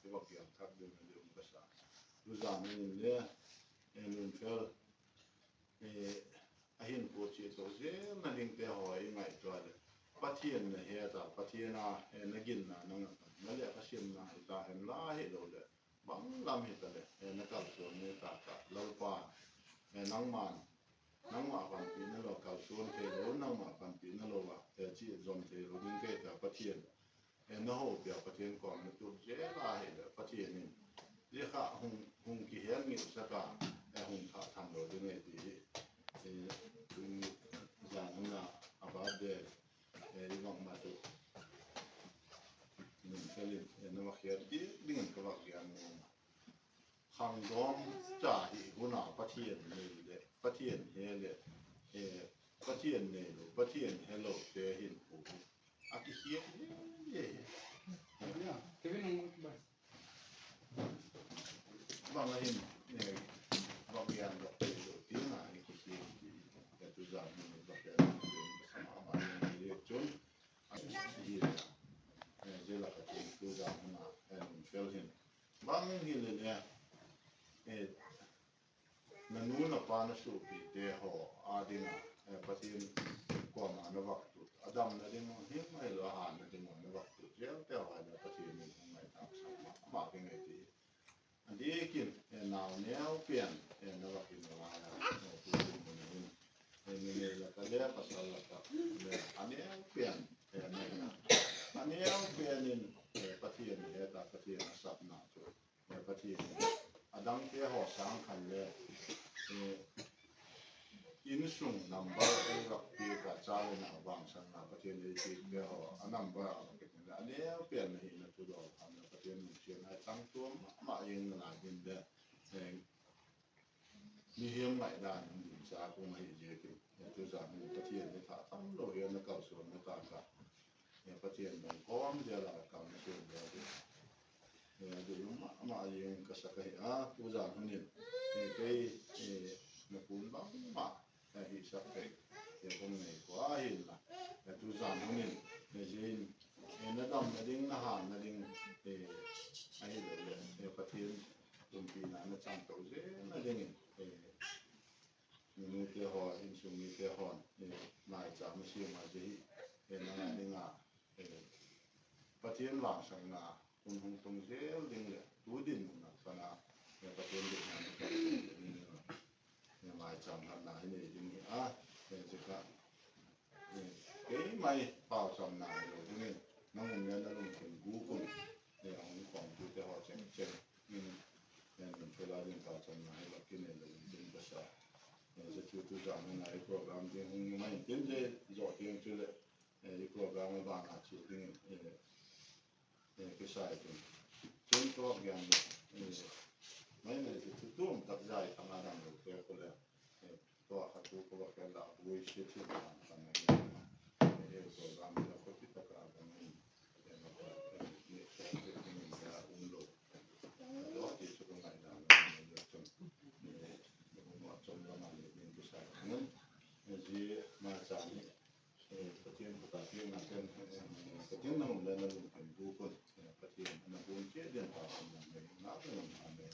Ki vak yang thak ding na lium ka sa. Tu zan in in le nun fel a hin pu chi to zel na ding te ho i ngai tua le Pathian na he ta Pathian a he na gin na na nga na le ka sim na hi ta hem la hi lo le bang lam hi ta le he na kal suan ne ta ka Lalpa he nangman nangmah van pi na lo kal suan thei lo nangmah van pi na lo a he chi zom thei lo ding ke ta Pathian he na ho pia Pathian kom na tur zel a hei le Pathian in ti kha hung hung ki hian ngi saka he hung tha tham lo ding ei ti hi tu zan huna a birthday he i wang ma tu nun felin he na wak hian ti ding in ka wak hian mu khang dawm cha hi huna Pathian nei le Pathian he le he Pathian nei lo Pathian he lo te hin hu a ti hian he bang a hin bak yan bak te lo ti na hi ki hi ya tu za ni bak ya sama ma ni chun hi zela ka chu tu za na en fel hin bang hi le ne Na nu na pa na suh pi te haw aa ding ah Pathian kuam ah na vak tut a dam na ding him ai lo a han na ding na vak tut vial te haw na Pathian in hung ngai tak sak mah mah ke ngei ti a dikin he nau neu pian he na vak in lai a no tu din hun in he mi nei la ka le pasal la ka le a neu pian he nei na a neu pian in he Pathian he ta Pathian a sap na chu he Pathian a dang te haw sang khan le in sung number ei rak pi ka chale na wang san na Pathian ei pi te haw a number a ke le a neu pian na hi na thu do kham na Pathian nung sian ai tang tuam ma ing na lai din le mi hiam ngai dan in din cha ku ma hi je ki tu za mi Pathian ni tha tam lo hian na kal suan na ta ka Pathian nung kom dia la kam na suan dia Amah in ka sak a hi a, tu zan hunin kei na kun bang mah hi sak thei he kawng nei kua hin la, tu zan hunin zein na dam na ding na han na ding a hi lo le Pathian pumpi na na chang to zel na ding in nu te hawn insung mi te hawn nai cham a si ma je hi na ngai ding ah Pathian vangsak na hun hung tung zel ding le tu din na kana he Pathian duh na na kan ding ni ngai cham hat na hi nei ding hi a he chika kei mai pau cham na lo ding in nang um na lung thin gu kun he hong kong tu te ho cheng cheng in he nun thela ding pau cham na hi lakin ne lo ding ka sa he se chu tu jam na i program ding hung mai tin je zo tiang chu le i program a van ah chih ding in ki sai tum chun tuak hian mai mai chu chu tum tak zai anga dang lo te ko le to kha chu ko ka la bui shi thin dan kan nei he program la ko ti taka bang in ni so te ding in ya um lo lo ti chu ko ngai dan ni chum ni mo chum la ma ni ding ki sai mun ji ma cha ni Pathian kutah piangah chuan Pathian na awm lai na lungthin bu pawn Pathian a na bun chiah dian ta awm ang mai ngah ber ang. Amen.